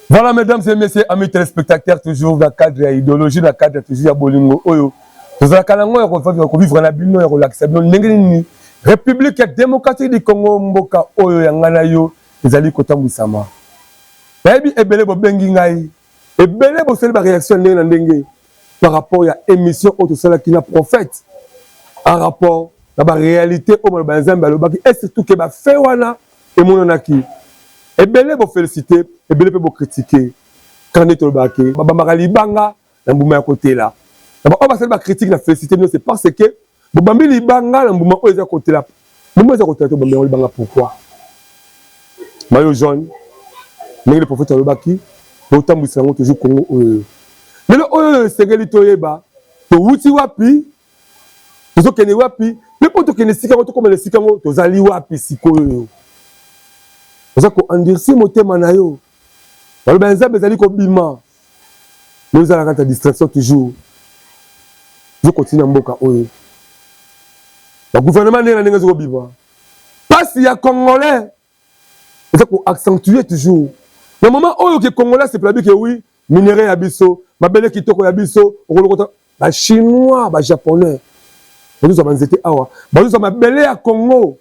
Voilà, mesdames et messieurs, amis téléspectateurs, toujours dans le cadre ya idéologie, dans le cadre toujours ya bolingo oyo. Tozalaka nango ya kovivre na bino, ya kolakisa bino ndenge nini République ya démocratique du Congo, mboka oyo ya ngai na yo, ezali kotambwisama. Nayebi ebele bobengi ngai, ebele bosali ba réaction ndenge na ndenge par rapport ya émission oyo tosalaki na prophète, en rapport na ba réalité oyo maloba ya Nzambe alobaki, et surtout ke ba fait wana emonanaki. Ebele bofélicité, ebele mpe bocritiquer. Kaka nde tolobaka ke babambaka libanga na mbuma ya kotela. Na baoyo basali bacritique na félicité bino, c'est parce que bobambi libanga na mbuma oyo eza kotela. Mbuma eza kotela te, obambi yango libanga pourquoi? Maillot jaune, ndenge le prophète alobaki, botambwisa yango toujours Congo oyo. Lelo oyo esengeli toyeba towuti wapi, tozokende wapi, mpe mpo tokende esika yango, tokomela esika yango, tozali wapi sikoyo. Oza koendurcir motema na yo, baloba ya Nzambe ezali kobima, mais ozala kati ya distraction toujours. Ozokontinue mboka oyo, bagouvernement ndenge na ndenge ezokobima, mpasi ya Congolais eza koaccentuer toujours. Na moment oyo ke Congolais asepela bi ke oui, minerai ya biso, mabele kitoko ya biso, okolokota Bachinois, Bajaponais bazozwa banzete awa, bazozwa mabele ya Congo,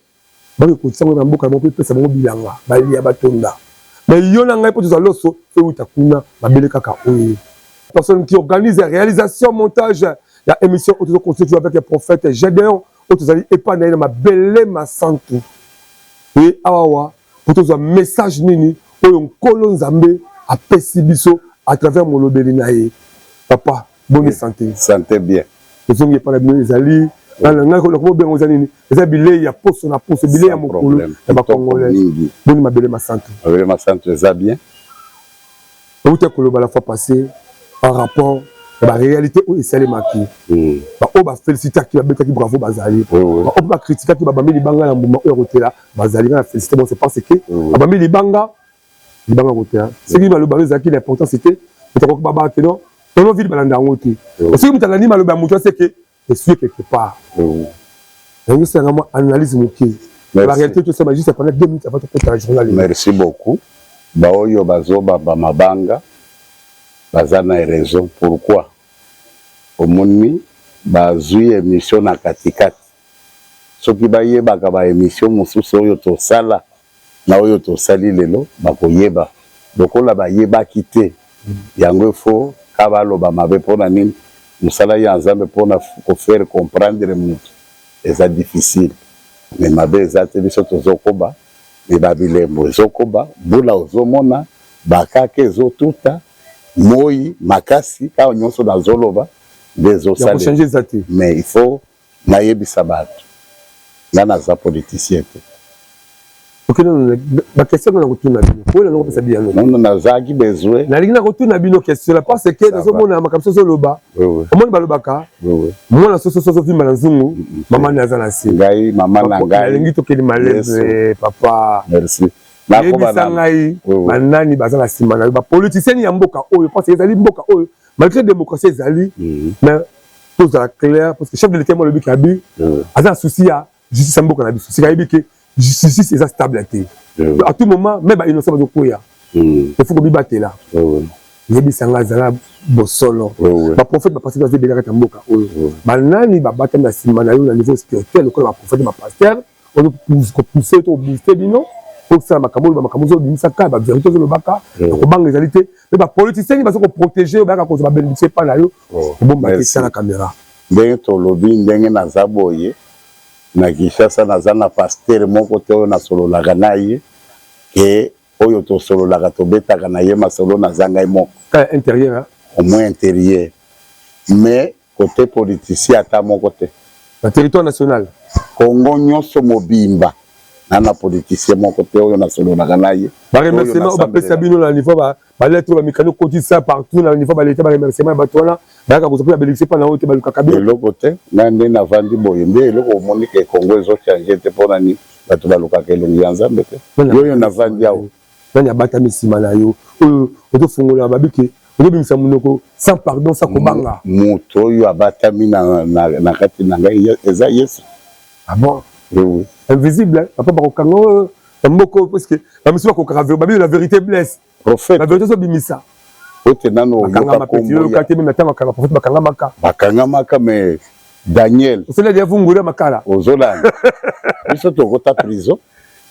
bakekotisa ngo na mboka na bango mpe epesa bango bilanga, balia, batonda. Mais yo na ngai, mpo tozwa loso, euta kuna, mabele kaka oyo. Personne qui organise réalisation, montage ya émission oyo tozoconstitue avec le prophète Gédéon, oyo tozali epai na ye na mabele masantu e awawa, mpo tozwa message nini oyo Nkolo Nzambe apesi biso à travers molobeli na ye. Papa, bonne santé? Santé bien. Tozongi epai na bino. Ezali ngai nakomobenga eza nini? Eza bilei ya poso na poso, bilei ya mokolo ya Bacongolais. Boni mabele masantu? Mabele masantu eza bien. Outi koloba la fois passée par rapport ya baréalité oyo esalemaki. Baoyo bafélicitaki, babetaki bravo, bazali. Baoyo mpe bacritiquaki, babambi libanga na mbuma oyo ya kotela, bazali. Nga na félicité bon, c'est parce que babambi libanga, libanga ya kotela. Soki maloba oyo ezalaki na importance te, moto akoki babaka non, tono vile balanda yango te. Soki moto alandi maloba ya moto, aseke esui quelque part. Yango esalanga mwa analyse moke la réalité tosala juste pendant 2 minutes avant tokota na journal. Merci beaucoup. Baoyo bazobamba mabanga baza na raison. Pourquoi? Omoni, bazwi émission na katikati. Soki bayebaka baémission mosusu oyo tosala na oyo tosali lelo, bakoyeba. Lokola bayebaki te yango, ifo ka baloba mabe. Mpona nini? Mosala ya Nzambe, mpona kofaire comprendre moto eza difficile. Mais mabe eza te, biso tozokoba. Me babilembo ezokoba, mbula ozomona, bakaka ezotuta, moi makasi, kaka nyonso nazoloba nde ezosalema. Mais il faut nayebisa bato, nga naza politicien te. Baquestion nga na kotuna bino oyo nango kopesa biyano. Nono, nazalaki besoin. Nalingi na kotuna bino question la parce que nazomona makambo soso oloba. Omoni, balobaka mwana soso azovimba na nzungu, mama ne aza na se. Ngai, mama na ngai. Nalingi tokende malebe, papa. Merci. Yebisa ngai, banani baza na nsima na yo, bapoliticien ya mboka oyo? Parce que ezali mboka oyo, malgré démocratie ezali, mais tozala clair, parce que chef de l'État mo alobi kabi aza na souci ya justice ya mboka na biso. Sika ayebi ke justice eza stable te, à tout moment même bainnocent bazokweya. Il faut kobibatela. Yebisanga, azala bosolo, baprophète, bapasteur baza ebele kati ya mboka oyo. Banani babatami na nsima na yo na niveau spirituel, lokola baprophète, bapasteur, kopousser to kobooster bino osala makambo oyo, bamakambo ozobimisa bavérité, ozolobaka kobanga ezali te? Mpe bapoliticien baza koprotéger oyo bayaka kozwa babénédiction epai na yo, kobomba te, sala caméra. Ndenge tolobi, ndenge naza boye na Kinshasa, naza na pasteur moko te oyo nasololaka na ye, ke oyo tosololaka, tobetaka na ye masolo. Naza ngai moko. Ka intérieur? Au moins intérieur, mais côté politicien ata moko te. Na territoire national? Congo nyonso mobimba. Na na politicien moko te oyo nasololaka na ye. Baremerciement oyo bapesa bino na niveau balettre, bamikano kotisa partout na niveau baleta, baremerciement ya bato wana bayaka kozwa mpe babénéficie mpa na oyo te, balukaka bino? Eloko te. Ngai nde navandi boye nde eloko omoni ke Kongo ezochange te. Mpo na nini? Bato balukaka elongi ya Nzambe te. Oyo navandi awa. Nani abatami nsima na yo oyo ozofungola babike, ozobimisa monoko sans pardon, sans kobanga? Moto oyo abatami na kati na ngai eza Yesu. Ah bon? Oui. Invisible papa, bakokanga oyo na mboka oyo, parce que bamisusu bakokaka babi la vérité blesse. Prophète. La vérité ozobimisa. Ote nano oyoka kombo te, même ntango akanga prophète, bakangamaka. Bakangamaka, mais Daniel osali ya vunguri ya makala. Ozolanda biso, tokota prison.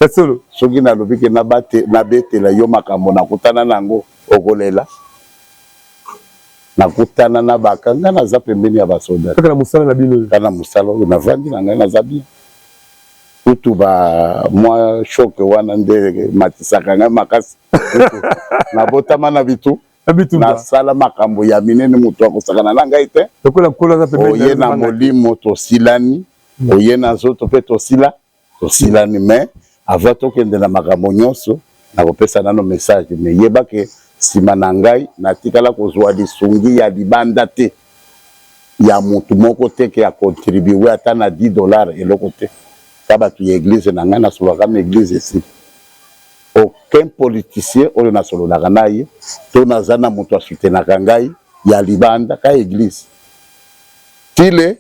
Ya solo. Soki nalobi ke nabetela yo makambo nakutana nango, okolela. Nakutana na bakanga, naza pembeni ya basoda. Kaka na mosala na bino? Kaka na mosala oyo navandi na ngai, naza bien. Kutu ba mwa choc wana nde matisaka ngai makasi. Nabotama na bitu, nasala makambo ya minene, moto akosakana na ngai te. Lokola Nkolo aza pembeni. Oye na molimo tosilani, oye na nzoto mpe tosila, tosilani. Mais avant tokende na makambo nyonso, nakopesa nano message. Mais yeba ke nsima na ngai natikala kozwa lisungi ya libanda te, ya motu moko te ke acontribue ata na 10 $, eloko te. Ka bato ya église na ngai nasololaka na église esili. Aucun politicien oyo nasololaka na ye to naza na moto asoutenaka ngai ya libanda, ka église tile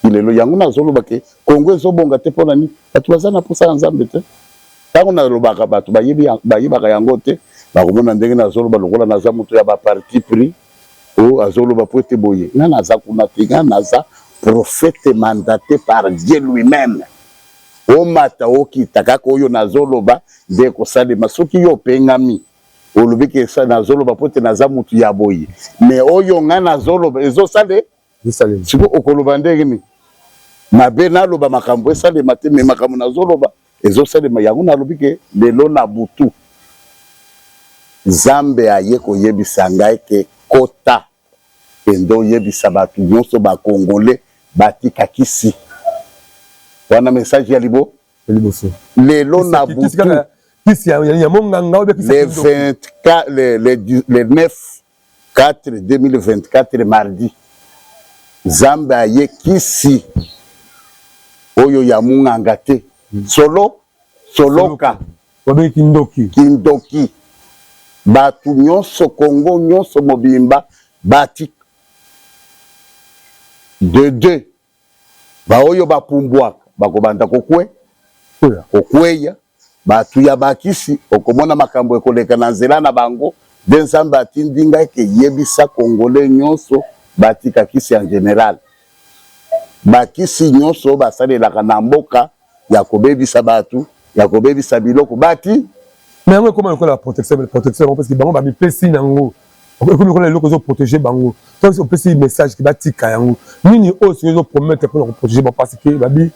lelo. Yango nazoloba ke Kongo ezobonga te. Mpo na nini? Bato baza na mposa ya Nzambe te. Ntango nalobaka, bato bayebaka yango te. Bakomona ndenge nazoloba lokola naza moto ya baparti pris oyo azoloba po ete boye. Ngai naza kuna te. Ngai naza prophète mandaté par Dieu lui-même. Omata, okita, kaka oyo nazoloba nde ekosalema. Soki yo opengami, olobi ke nazoloba po ete naza motu ya boye, mais oyo ngai nazoloba ezosale. Siko okoloba ndenge nini mabe? Naloba makambo esalema te, mais makambo nazoloba ezosalema. Yango nalobi ke lelo na butu Nzambe aye koyebisa ngai ke kota, kende oyebisa bato nyonso bakongole batika kisi wana. Message ya libo liboso. Lelo na butu. Kisi ya monganga? Le 24, le 9 4 2024, mardi, Nzambe aye kisi oyo ya monganga te, solo soloka. Babengi kindoki. Kindoki. Bato nyonso, Kongo nyonso mobimba batika. De deux, baoyo bapumbwaka bakobanda kokwe kokweya. Bato ya bakisi, okomona makambo ekoleka na nzela na bango. Nde Nzambe atindi ngai ke yebisa Congolais nyonso batika kisi en général, bakisi nyonso basalelaka na mboka ya kobebisa bato, ya kobebisa biloko, bati. Mais yango ekoma lokola protection, protection, parce que bango bamipesi nango, ekomi lokola eloko ezoprotege bango. To opesi message ke batika yango, nini oyo soki ezopromettre mpona koprotege bango? Parce que babi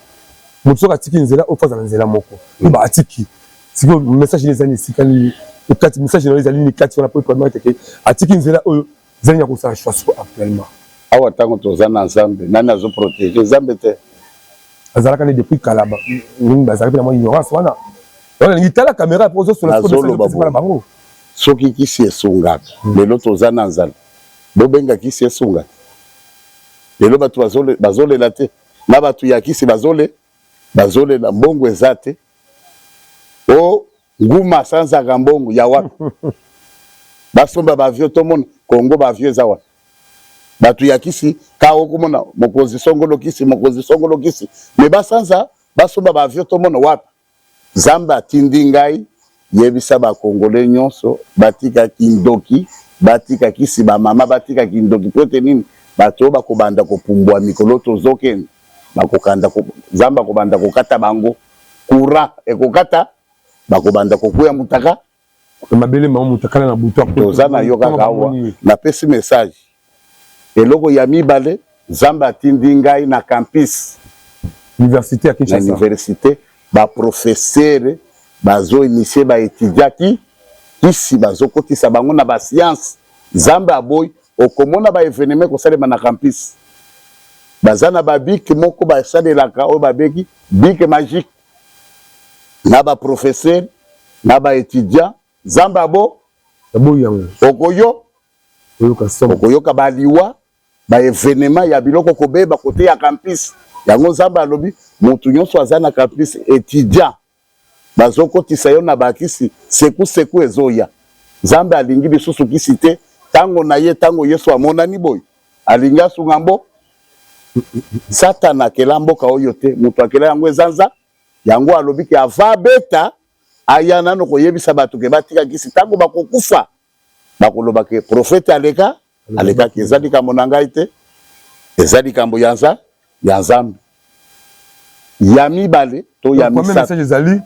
moto soki atiki nzela oyo, aza na nzela moko to baatiki. Sikoyo message nini ezali esika nini okati? Message na yo ezali nini kati wana po epermettre ke atiki nzela oyo ezali ya kosala choix siko actuellement? Awa ntango toza na Nzambe, nani azoprotege? Nzambe te? Azalaka nde depuis kala mingi, bazalaki na mwa ignorance wana. Wana nalingi tala caméra po ozosola. Nazoloba na bango. Soki kisi esungaka, lelo toza na nzala. Bobenga kisi esunga te. Lelo bato bazolela te na bato ya kisi bazolela, mbongo eza te. O nguma asanzaka mbongo ya wapi? Basomba baavion, tomona Kongo baavion eza wapi? Bato ya kisi ka okomona mokonzi songolo kisi, mokonzi songolo kisi, mais basanza basomba baavion, tomona wapi? Nzambe atindi ngai yebisa bakongole nyonso batika kindoki, batika kisi, bamama batika kindoki. Po ete nini? Bato oyo bakobanda kopumbwa mikolo tozokende, bakokanda, Nzambe akobanda kokata bango courant, ekokata, bakobanda kokwea mutaka. Mabele mao mutakala na butu. Toza na yo kaka awa, napesi message. Eloko ya mibale, Nzambe atindi ngai na campus. Université ya Na Kinshasa. Université, baprofesseur bazoinitie baétudiant ki kisi, bazokotisa bango na bascience. Nzambe aboyi. Okomona baévénement ekosalema na campus. Baza na babic moko basalelaka oyo babeki bic magique. Na ba professeur na ba etudiant, Nzambe abo aboyi yango. Okoyo oyoka somo. Okoyoka baliwa, ba événement ya biloko kobeba kote ya campus. Yango Nzambe alobi motu nyonso aza na campus étudiant, bazokotisa yo na bakisi sekuseku ezoya. Nzambe alingi lisusu kisi te. Ntango na ye, ntango Yesu amonani boye, alingi asunga mbo. Satana akela mboka oyo te, moto akela yango eza nza yango. Alobi ke ava beta aya nano koyebisa bato ke batika kisi. Ntango bakokufa, bakoloba ke prophète aleka, alekaki. Eza likambo na ngai te, eza likambo ya Nzambe. Ya mibale to ya misato, message ezali: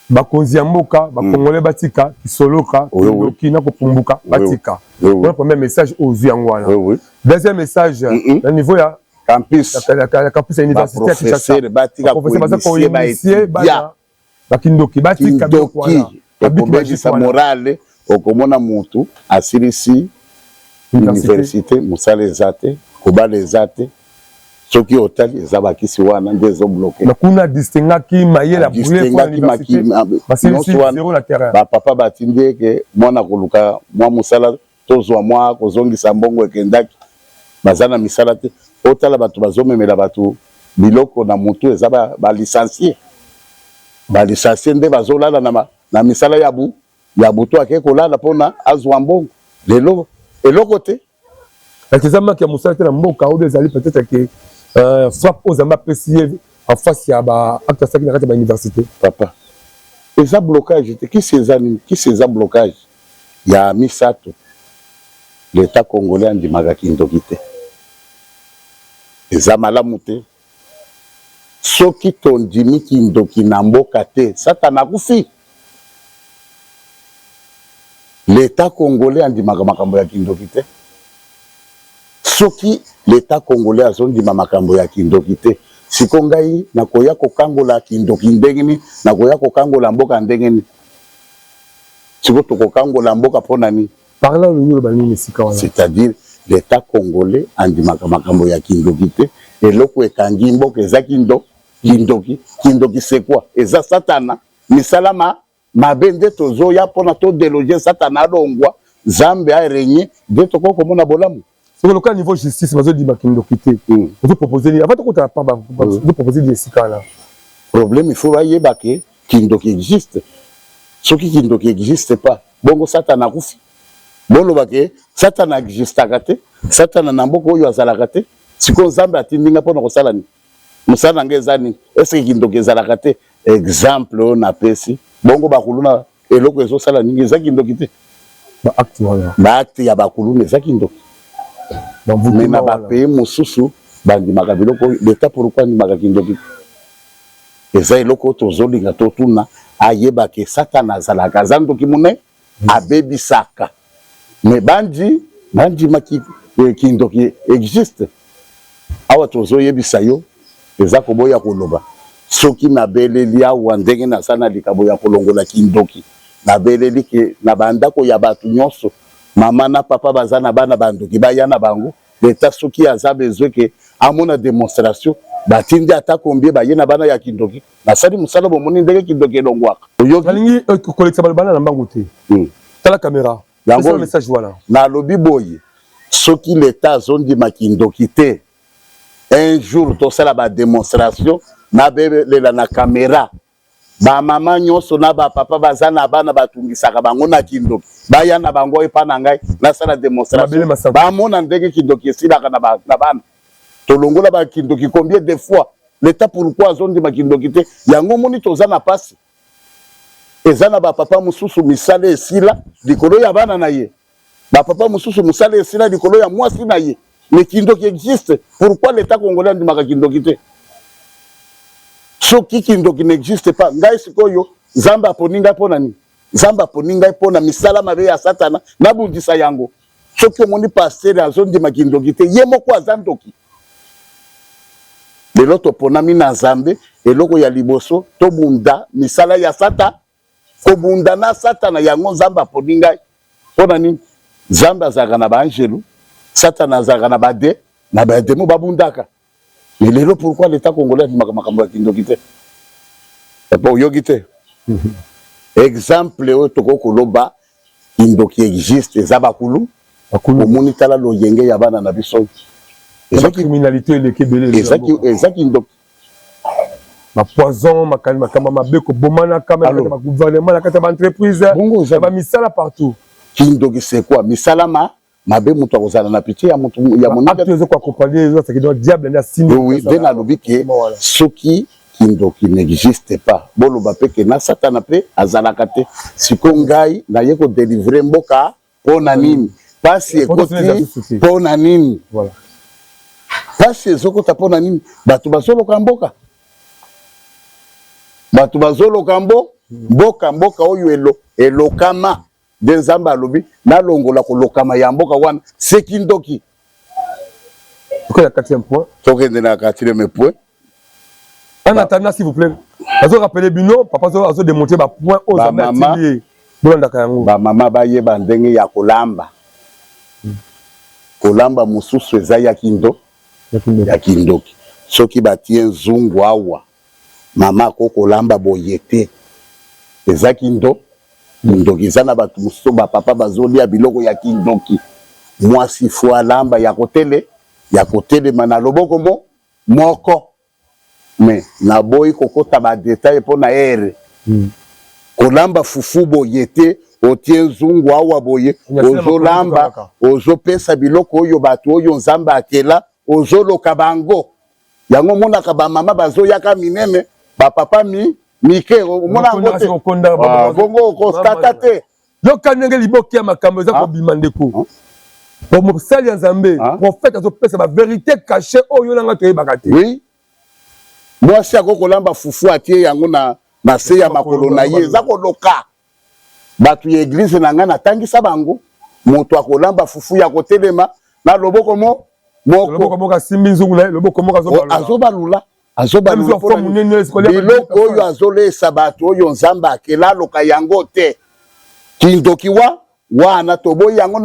bakonzi ya mboka, bakongolais batika kisoloka, kindoki na kopumbuka, batika. Wana premier message oyo ozwi yango wana. Deuxième message, na niveau ya campus, ya campus ya université ya Kinshasa, batika baza koinitier bana bakindoki, batika biloko wana. Ekobebisa morale. Okomona mutu asilisi université, mosala eza te, kobala eza te. Soki otali, eza bakisi wana nde ezobloquer. Na kuna distingaki mayele. Nyonso wana bapapa batindi eke mwana koluka mwa mosala, tozwa mwa kozongisa mbongo ekendaki. Baza na misala te. Otala bato bazomemela bato biloko na mutu, eza balicencié. Balicencié nde bazolala na misala ya butu. Ake kolala mpona azwa mbongo. Lelo eloko te. Eza manque ya mosala te na mboka oyo? Ezali peut-être ke frappe oyo Nzambe apesi ye en face ya baacte asalaki na kati ya bauniversité. Papa, eza blocage te. Kisi eza nini? Kisi eza blocage. Ya misato, l'État congolais andimaka kindoki te, eza malamu te. Soki tondimi kindoki na mboka te, Satana akufi. L'État congolais andimaka makambo ya kindoki te. Soki l'État congolais azondima makambo ya kindoki te, siko ngai nakoya kokangola kindoki ndenge nini? Nakoya kokangola mboka ndenge nini? Siko tokokangola mboka mpo na nini? Par là olingi oloba nini esika wana? C'est-à-dire, l'État congolais andimaka makambo ya kindoki te. Eloko ekangi mboka eza kindoki. Kindoki, c'est quoi? Eza Satana, misala mabe. Nde tozoya mpona todéloger Satana, alongwa, Nzambe arégner, nde tokoki komona bolamu. Soki lokola niveau justice bazodima kindoki te, ozopropose nini avant tokotala pamba? Ozopropose nini esika wana? Problème, il faut bayeba ke kindoki existe. Soki kindoki existe pas, bongo Satana akufi. Boloba ke Satana existaka te, Satana na mboka oyo azalaka te. Sikoyo Nzambe atindi nga mpona kosala nini? Mosala na ngai eza nini? Est-ce kindoki ezalaka te? Exemple oyo napesi bongo, bakuluna, eloko ezosala nini? Eza kindoki te? Baacte wana. Baacte ya bakuluna eza kindoki. Mais na bapays mosusu bandimaka biloko oyo. L'État pourquoi andimaka kindoki te? Eza eloko oyo tozolinga totuna. Ayebake Satana azalaka, aza ndoki monene, abebisaka. Mais bandimaki kindoki existe. Awa tozoyebisa yo, eza koboya koloba. Soki nabeleli awa ndenge naza na likambo ya kolongola kindoki, nabeleli ke na bandako ya bato nyonso, mama na papa baza na bana bandoki, baya na bango. Leta soki aza besoin ke amona démonstration, batindi ata combien baye na bana ya kindoki. Nasali mosala, bomoni ndenge kindoki elongwaka. Oyoki? Nalingi kolekisa baloba na mbangu te. Tala caméra. Yango message wana. Nalobi boye: soki leta azondima kindoki te, un jour tosala badémonstration, nabelela na caméra, bamama nyonso na bapapa baza na bana batungisaka bango na kindoki, baya na bango epa na ngai, nasala démonstration, bamona ndenge kindoki esilaka na bana. Tolongola bakindoki combien de fois? L'État pourquoi azondima kindoki te? Yango omoni toza na pasi. Eza na bapapa mosusu misala esila likolo ya bana na ye, bapapa mosusu mosala esila likolo ya mwasi na ye. Mais kindoki existe. Pourquoi l'État congolais andimaka kindoki te? Soki kindoki n'existe pas, ngai sikoyo Nzambe aponi ngai mpo na nini? Nzambe aponi ngai mpo na misala mabe ya Satana, nabundisa yango. Soki omoni pasteur azondima kindoki te, ye moko aza ndoki. Lelo toponami na Nzambe, eloko ya liboso tobunda misala ya Sata, kobunda na Satana. Yango Nzambe aponi ngai mpo na nini? Nzambe azalaka na baangelu, Satana azalaka na bademo, babundaka. Mais lelo pourquoi l'État congolais andimaka makambo ya kindoki te? Papa, oyoki te? Exemple oyo tokoki koloba kindoki existe, eza bakulu. Omoni, tala loyenge ya bana na biso. Criminalité eleki ebele. Eza kindoki. Bapoison, makambo mabe, kobomanaka na kati ya bagouvernement, na kati ya baentreprise, ya bamisala partout. Kindoki, c'est quoi? Misala ma mabe, moto akozala na pitié ya moto ya moninga. Ezokoaccompagner, ezosaki donc diable nde asimi. Oui, nde nalobi ke soki kindoki n'existe pas, boloba mpe ke na Satana mpe azalaka te. Sikoyo ngai naye kodélivrer mboka mpo na nini? Pasi ekoti mpo na nini? Pasi ezokota mpo na nini? Bato bazoloka mboka, bato bazoloka mboka, mboka oyo elokama nde Nzambe alobi nalongola kolokama ya mboka wana, seki ndoki. Tokende na quatrième point. Tokende na quatrième point. En attendant, s'il vous plaît, azo rappeler bino, papa azo démontrer ba point oyo Nzambe atindi ye, bolandaka yango. Bamama bayeba ndenge ya kolamba. Kolamba mosusu eza ya kindo, ya kindoki. Soki batie nzungu awa, mama ako kolamba boye te, eza kindoki. Eza na bato mosusu, bapapa bazolia biloko ya kindoki. Mwasi faut alamba ya kotele, ya kotelema na loboko moko. Mais naboyi kokota badétails mpo na ere. Kolamba fufu boye te, otie nzungu awa boye, ozolamba, ozopesa biloko oyo bato oyo Nzambe akela, ozoloka bango. Yango omonaka bamama bazoyaka minene, bapapa mike. Omona yango te bongo, oconstater te. Yoka ndenge liboki ya makambo eza kobima, ndeko. Po mosali ya Nzambe, prophète, azopesa bavérité caché oyo nanga toyebaka te. Oui, mwasi akoki kolamba fufu, atie yango na se ya makolo na ye, eza koloka. Bato ya église na ngai, natangisa bango, moto akolamba fufu ya kotelema na loboko moko. Loboko moko asimbi nzungu na ye, loboko moko azobalula, azobalula biloko oyo azolesa bato oyo Nzambe akela, aloka yango te. Kindoki wana toboyi yango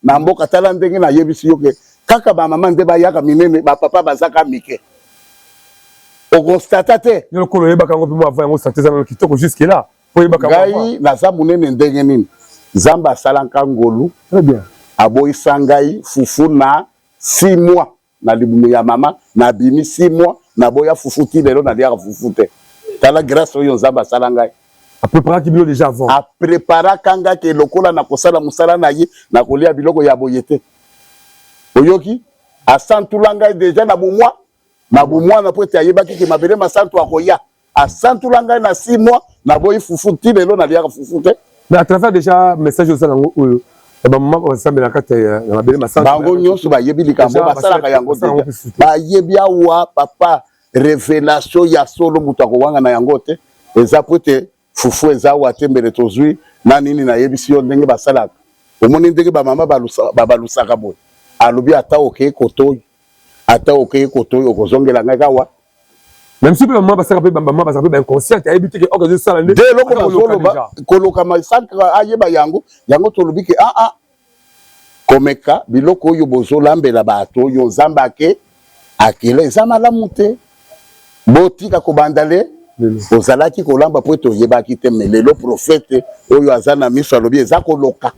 na mboka. Tala ndenge nayebisi yo ke kaka bamama nde bayaka minene, bapapa bazaka mike. Oconstater te? Lokolo oyebaka yango mpe mo avant yango, santé eza nano kitoko jusque là po oyebaka. Ngai naza monene ndenge nini? Nzambe asalaka ngolu. Très bien. Aboyisa ngai fufu na 6 mois na libumu ya mama. Nabimi 6 mois, naboya fufu, ti lelo naliaka fufu te. Tala grâce oyo Nzambe asala ngai. Apréparaki bino déjà avant. Apréparaka ngai ke lokola nakosala mosala na ye, nakolia biloko ya boye te. Oyoki, asantula ngai déjà na bomwana, po ete ayebaki ke mabele masantu akoya. Asantula ngai na 6 mois, naboyi fufu, ti lelo naliaka fufu te. Mais à travers déjà message osala yango oyo, bamama basambela kati ya mabele masantu. Bango nyonso bayebi likambo, basalaka yango déjà, bayebi awa. Papa, révélation ya solo, moto akowanga na yango te. Eza po ete fufu eza awa te, mbele tozwi na nini. Nayebisi yo ndenge basalaka. Omoni ndenge bamama babalusaka boye, alobi ata okei kotoyo, ata okei kotoyo, okozongela ngai kawa. Même si mpe bamama basalaka, mpe bamama bazalaka mpe bainconsciente, ayebi te ke oko ezosala nde. Nde eloko bazoloba kolokama sans ayeba yango. Yango tolobi ke komeka biloko oyo bozolambela bato oyo Nzambe akela eza malamu te. Botika kobanda le ozalaki kolamba po ete oyebaki te. Mais lelo prophète oyo aza na miso alobi eza koloka.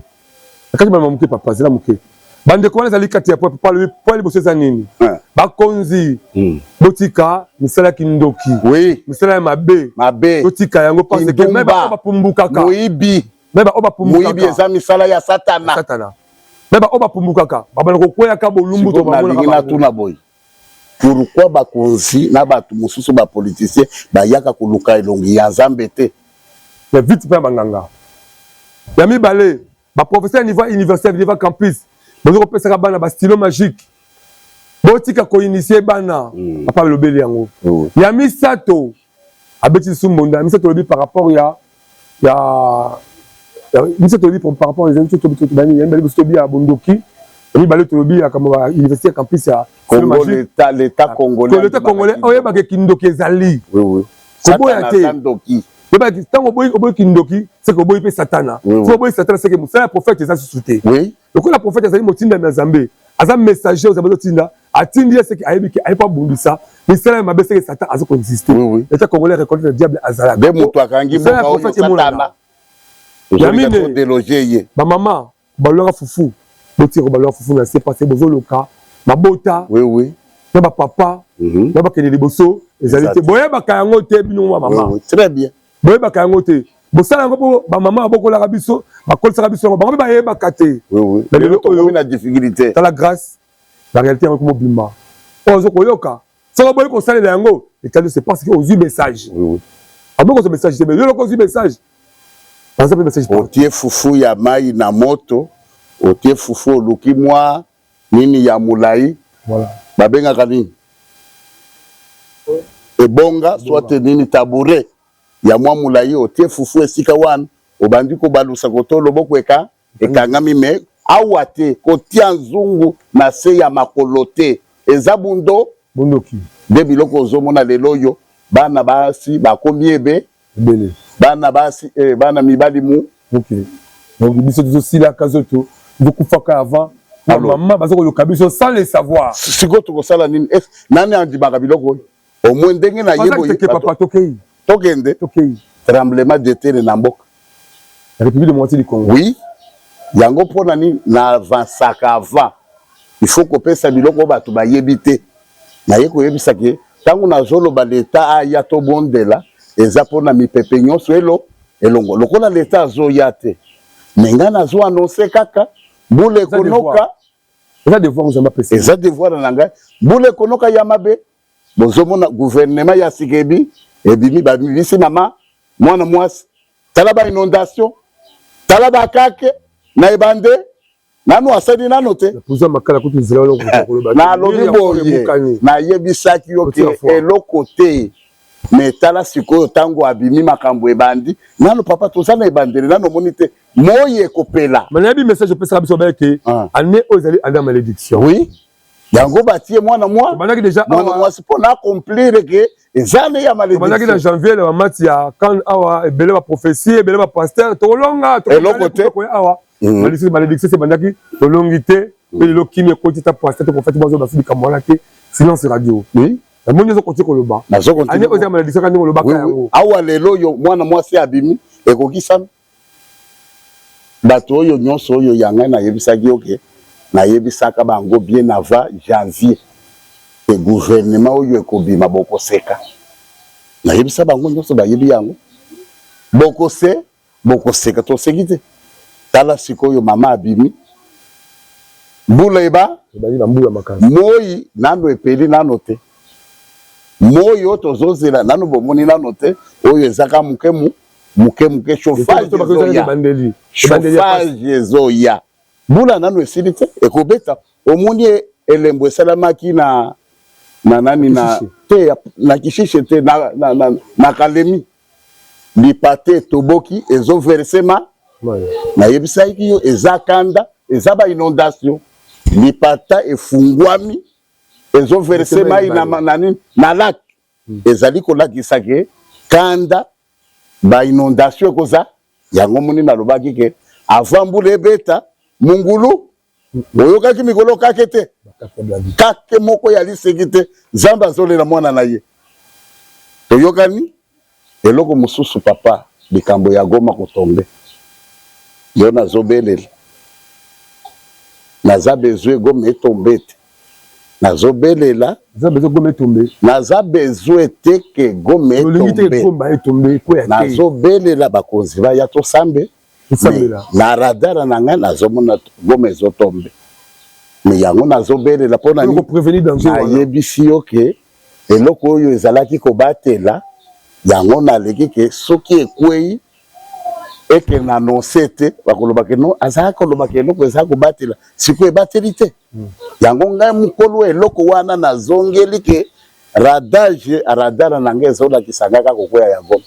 Nakati bana moke, papa, zela moke. Bandeko, wana ezali kati ya papa alobi po liboso eza nini? Bakonzi, botika misala ya kindoki, misala ya mabe. Mabe. Totika yango parce que mais baoyo bapumbukaka. Moyibi. Mais baoyo bapumbukaka. Moyibi eza misala ya Satana. Satana. Mais baoyo bapumbukaka, babanda kokweyaka bolumbu to. Nalingi natuna boye: pourquoi bakonzi na bato mosusu, bapoliticien, bayaka koluka elongi ya Nzambe te? Ya vite mpe ya banganga. Ya mibale, baprofesseur ya niveau université, niveau campus, boza kopesaka bana bastylo magique, botika koinitier bana. Papa alobeli yango. Ya misato, abeti lisusu mbonda. Ya misato olobi par rapport ya misato, olobi par rapport ya mibale, biso tobi ya bondoki. Ya mibale tolobi ya kambo ya université, ya campus, ya Congo, l'état congolais. L'état congolais, oyebaka kindoki ezali, koboya te. Oyebaki ntango oboyi kindoki, seke oboyi mpe Satana. Soki oboyi Satana, seke mosala ya prophète eza susu te. Lokola prophète azali motindami ya Nzambe. Aza messager oyo bazotinda, atindi ye seki ayebi ke aye po abundisa misala ya mabe, seke Satan aza koexiste. État congolais reconnaître le diable azalaka. Nde moto akangi mboka oyo, Satana. Yamine déloger ye. Bamama balwaka fufu, botika balwaka fufu na se, parce que bozoluka mabota na bapapa na bakende liboso ezali te. Boyebaka yango te, bino mwa mama. Très bien. Boyebaka yango te, bosala yango mpo bamama babokolaka biso, bakolisaka biso yango, bango mpe bayebaka te. Mais lelo oyo na difficulté. Tala grâce, la réalité yango mobimba oyo ozo koyoka, soki oboyi kosalela yango, etali, c'est parce que ozwi message. Aboyi kozwa message te, mais yo loko ozwi message, baza mpe message. Otie fufu ya mai na moto, otie fufu, oluki mwa nini ya molai. Babengaka nini, ebonga soit nini, tabouret ya mwa molai, otie fufu esika wana, obandi kobalusa koto loboko eka ekangami. Me awa te, kotia nzungu na se ya makolo te, eza bundo. Bondoki. Nde biloko ozomona lelo oyo, bana basi bakomi ebe ebele. Bana basi, bana mibali mu Ok, donc biso tozosilaka zoto, tozokufaka avant. Bamama baza koluka biso sans le savoir. Sikoyo tokosala nini? Nani andimaka biloko oyo? Au moins ndenge na ye boye. Papa, tokei. Tokende. Tokei. Tremblement de terre na mboka. République démocratique du Congo. Oui, yango mpona nini na avançaka avant? Il faut kopesa biloko oyo bato bayebi te. Naye koyebisa ke ntango nazoloba leta aya, tobondela, eza mpona mipepe nyonso elo elongo. Lokola leta azoya te, me ngai nazo annonce kaka mbula ekonoka. Eza devoir Nzambe apesa. Eza devoir na ngai. Mbula ekonoka ya mabe. Bozomona gouvernement ya sika ebi ebimi, babimisi mama mwana mwasi. Tala ba inondation, tala bakake na ebande, nanu asali nano te. Nalobi boye, nayebisaki yo ke eloko te. Me tala sikoyo, ntango abimi, makambo ebandi nano. Papa, toza na ebandeli nano, omoni te moi ekopela. Me nayebi message opesaka biso, bayeke année oyo ezali année ya malédiction. Oui, yango batie mwana mwa mwana mwasi mpo na accomplir ke eza année ya malédiction. Na janvier, na bamati ya kan awa, ebele baprophétie, ebele bapasteur, tokolonga. Eloko te. Awa malédiction se ebandaki, tolongi te. Mpe lelo kimi ekoti ta pasteur to prophète bazo basi likambo wana te, silence radio. Namoni ozokoki koloba année oyo eza malédiction kaka ndenge olobaka yango. Awa lelo oyo mwana mwasi abimi, ekokisami. Bato oyo nyonso oyo ya ngai nayebisaki yo ke nayebisaka bango bien avant janvier ke gouvernement oyo ekobima, bokoseka. Nayebisa bango nyonso, bayebi yango. Bokose bokoseka, toseki te. Tala sikoyo, mama abimi, mbula eba. Ebandi na mbula makasi. Moi nano epeli nano te. Moi oyo tozozela nano, bomoni nano te. Oyo ezaka moke moke moke, chauffage ezoya, chauffage ezoya. Mbula nano esili te, ekobeta. Omoni elembo esalamaki na nani, na te, na Kishishe te, na Kalemi, lipate etoboki, ezoverse ma. Nayebisaki yo, eza kanda, eza ba inondation. Lipata efungwami, ezoverse mai na nini, na lac. Ezali kolakisa ke kanda, ba inondation ekoza. Yango moni nalobaki ke avant mbula ebeta mungulu, oyokaki mikolo kake te, kake moko ya liseki te. Nzambe azolela mwana na ye. Toyokani. Eloko mosusu, papa, likambo ya Goma kotombe, yo nazobelela, naza besoin Goma etombe te, nazobelela. Naza besoin te ke Goma etombe. Nazobelela bakonzi baya, tosambe. Na radar na ngai nazomona Goma ezotombe, me yango nazobelela mpona nayebisi yo ke eloko oyo ezalaki kobatela yango, naleki ke soki ekwei eke na annonce te, bakoloba ke no azalaki kolobaka eloko eza kobatela, sikoyo ebateli te. Yango ngai mokolo eloko wana nazongeli ke radage, radar na ngai ezolakisa ngai kaka kokwea ya Goma.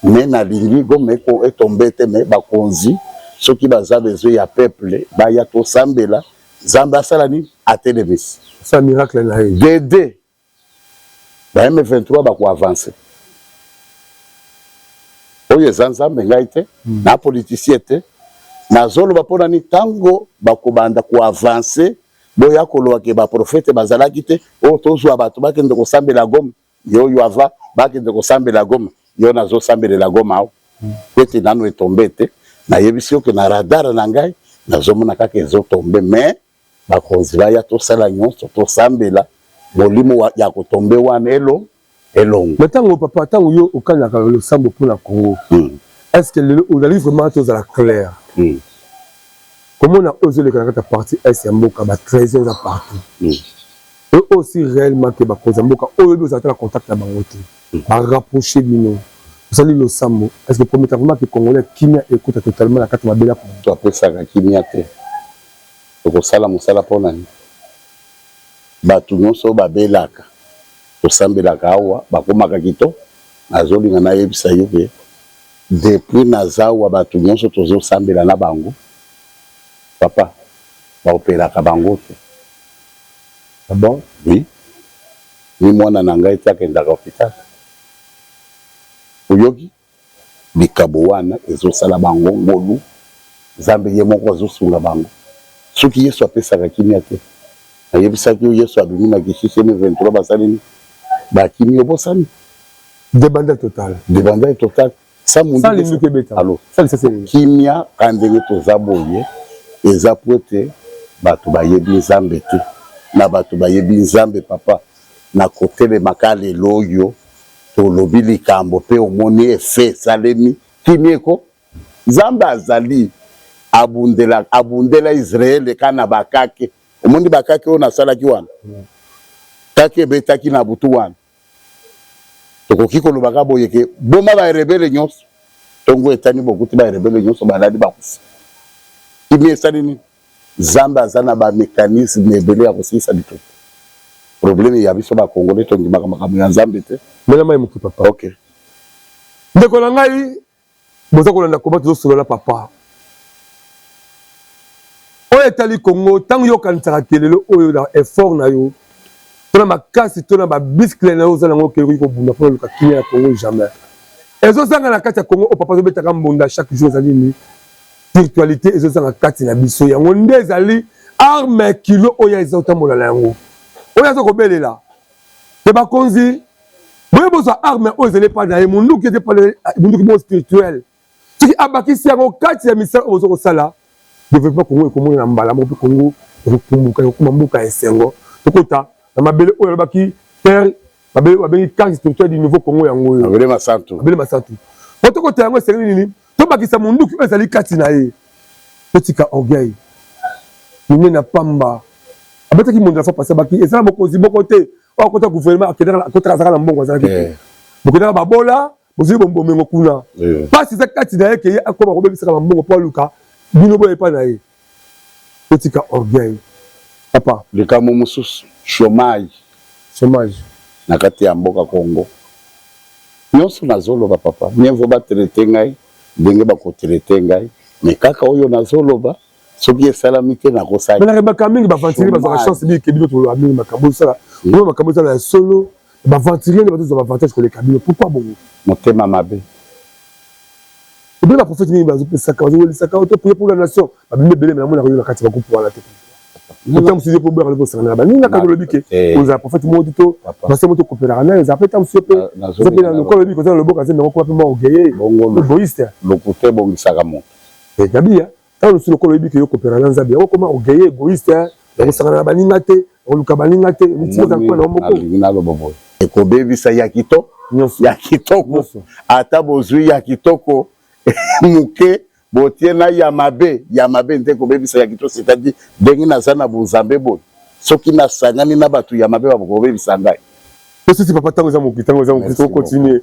Me nalingi Goma etombe te, me bakonzi soki baza besoin ya peuple, baya tosambela, Nzambe asala nini, atelemisi. Sa miracle na ye. Dede ba M23 bakoavance. Oyo eza Nzambe, ngai te, na politicien te. Nazoloba mpona nini? Ntango bakobanda koavance. Boya koloba ke ba prophète bazalaki te, oyo tozwa bato bakende kosambela Goma, yo oyo ava bakende kosambela Goma, yo nazosambelela Goma awa. Po ete nanu etombe te, nayebisi yo ke na radar na ngai nazomona kaka ezotombe, mais bakonzi baya tosala nyonso tosambela molimo ya kotombe wana elo elongo. Mais tango papa, tango yo okanaka losambo pona Congo, est-ce que lelo ozali vraiment tozala clair? Komona oyo ezoleka na kati ya partie est ya mboka, ba trahison eza partout. Et aussi réellement que bakonzi ya mboka oyo oyebi ozala te na contact na bango te, ba rapprocher bino, osali losambo, est-ce que prometa vraiment que Congolais kimia ekota totalement na kati ya mabele ya Congo? To apesaka kimia te, tokosala mosala pona nini? Batu nionso oyo babelaka tosambelaka awa bakomaka kito nazolinga nayebisa yo ke depuis naza awa batu nionso tozosambela na bango papa ba operaka bango te. Ah bon? Oui ni mwana na ngai te akendaka hopital oyoki? Likabo wana ezo sala bango ngolu, Nzambe ye moko azo sunga bango. Soki Yesu apesaka kimia te, nayebisaki yo Yesu abimi na Kishishe M23 basali nini? Bakimi obosani? Debandade total. Debandade total. Sans munduki ebeta. Allo. Kimia ka ndenge toza boye eza po ete bato bayebi Nzambe te. Na bato bayebi Nzambe papa, na kotelema ka lelo oyo Tolobi likambo pe omoni effet esalemi, kimia eko? Nzambe azali, abundela, abundela Israël ka na ba kake. Omoni ba kake oyo nasalaki wana? Kake ebetaki na butu wana. Tokoki koloba ka boye ke boma ba rebelle nyonso. Tongo etani bokuti ba rebelle nyonso balali bakufi. Kimia esali nini? Nzambe aza na ba mecanisme ebele ya kosilisa bitumba. Problème ya biso ba congolais tondimaka makambo ya Nzambe te. Mela mayi moke papa. Ok. Ndeko na ngai boza kolanda comment tozo solola papa. Oyo etali Congo tango yo okanisaka ke lelo oyo na effort na yo to na makasi to na ba biscle na yo oza nango ke okoki kobunda pona oluka kimia na Congo jamais. Ezo zanga na kati ya Congo oyo papa azo betaka mbonda chaque jour ezali nini? Spiritualite ezo zanga kati na biso yango nde ezali arme ya kilo oyo eza kotambola na yango oyo aza kobelela te bakonzi boye bozwa arme oyo ezali epai na ye munduki eza epai na ye munduki moko spirituel soki abakisi yango kati ya misala oyo boza kosala developpement Congo ekomona na mbala moko mpe Congo ekokumbuka ekokoma mboka ya esengo tokota na mabele oyo alobaki terre Babe babengi carte spirituelle du nouveau Congo yango oyo. Mabele masantu. Mabele masantu. Po tokota yango esengeli nini? Tobakisa munduki oyo ezali kati na ye. Totika orgueil. Minene ya pamba. Abetaki mondo la fois passée abaki eza na mokonzi moko te oyo akota gouvernement akendaka akotaka azalaka na mbongo azalaki te. Eh. Bokendaka babola bozwi bomengo kuna. Eh. Pasi eza kati na ye ke ye akoma kobebisaka ba mbongo po aluka bino boya epai na ye. Totika orgueil papa. Likambo mosusu chomage. Chomage. Na kati ya mboka Congo. Nionso nazoloba papa mieux vaut ba traiter ngai ndenge bako traiter ngai mais kaka oyo nazoloba soki esalami te nakosala. Mais na remarka mingi ba aventuriers bazwaka chance mingi ke bino toloba mingi makambo ozosala oyo makambo ezala ya solo ba aventuriers nde bazozwa ba avantage koleka bino pourquoi bongo? Motema mabe. Ebele ba prophète mingi bazo pesaka bazo welisaka to prier pour la nation ba bimi ebele mais namonaka yo na kati ba groupe wana te pourquoi ntango mosusu yo mpe oboyaka lobi osangana na baninga kaka olobi ke ozala prophète moko te to pasteur moko tokopelaka naye eza mpe ntango mosusu yo mpe oza mpe na lokola olobi koza na loboko aza nango koma mpe mwa orgueilleux egoïste. Lokuta ebongisaka moto. Gabi Tango mosusu lokola oyebi ke yo kopela na Nzambe, yango okoma orgueilleux, egoïste, ya kosangana na baninga te, ya koluka baninga te, omitika oza lokola na yo moko. Nalingi naloba boye, ekobebisa ya kitoko, ya kitoko, ata bozui ya kitoko muke, botie na ya mabe, ya mabe nde ekobebisa ya kitoko, c'est à dire ndenge naza na bonzambe boye, soki nasangani na batu ya mabe bakobebisa ngai. Tosisi papa, tango eza moke, tango eza moke, to continuer.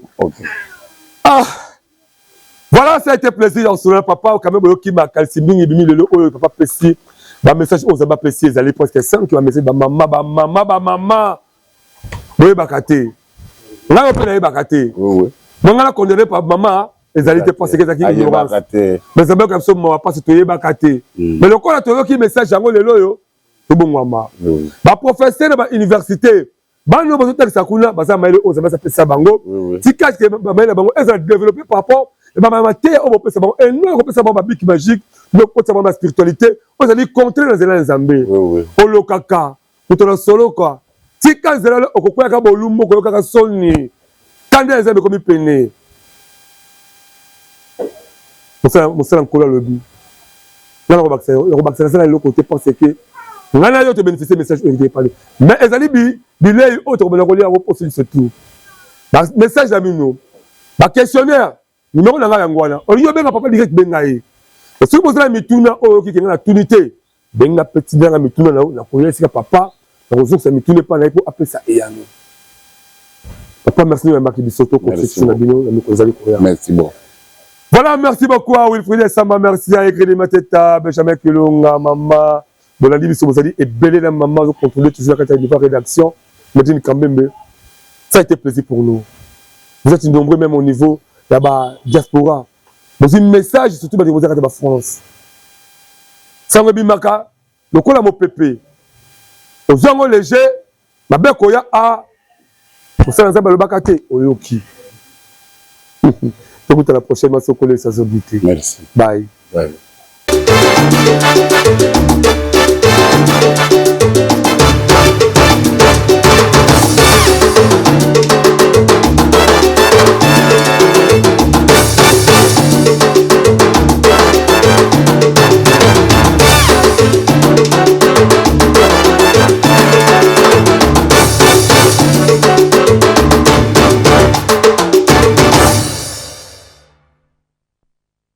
Ah! Voilà, ça a été plaisir ya kosolola papa quand même boyoki makanisi mingi ebimi lelo oyo papa apesi ba message oyo Nzambe apesi ezali presque 5 ba message ba mama ba mama ba mama boyebaka te ngai mpe nayebaka te bon ngai na condamne pa mama ezali te parce que ezalaki ignorance mais Nzambe ayoka biso mawa parce toyebaka te hmm. mais lokola toyoki message yango lelo oyo tobongwama ba professeur na ba université Bana oyo bazotangisa kuna baza mayele oyo Nzambe apesa bango. Tika ke mayele na bango ezala developper par rapport Mateya oyo bopesa bango eno ya kopesa bango babiki magique, bokotisa bango ba spiritualité oyo ezali contraire na nzela ya Nzambe. Olokaka moto na soloka, tika nzela, okokweyaka bolumbu, okoyokaka soni, kanda ya Nzambe ekomi pene. Mosala Nkolo alobi nga nakobakisa nasala eloko te, parce que ngai na yo tobénéficie message oyo epale, mais ezali bilei oyo tokobanda kolia yango poso surtout message na bino, baquestionnaire. Numéro na ngai yango wana. Olingi obenga papa direct, benga ye. Soki bozala mituna oyo oyoki kenga na tuni te, benga mpe tindanga mituna na yo, nakoya esika papa, nakozongisa mituna epai na ye mpo apesa eyano. Papa, merci oyambaki biso. Tokonfection na bino na mikolo ezali koya. Merci bon. Voilà, merci beaucoup à Wilfried Samba, merci à Egredi Mateta, Benjamin Kilonga, Mama, Bolandi biso bozali ebele na mama azocontrôler toujours na kati ya niveau rédaction, Medine Kambembe. Ça a été plaisir pour nous. Vous êtes nombreux même au niveau ya ba diaspora. Bozwi message, surtout bato boza kati ya ba France. Sango ebimaka lokola mopepe. Ozwi yango léger, mabe koya a mosala Nzambe alobaka te, oyoki. Tokutana prochainement soki kolesa zobi te. Merci. Bye. Bye.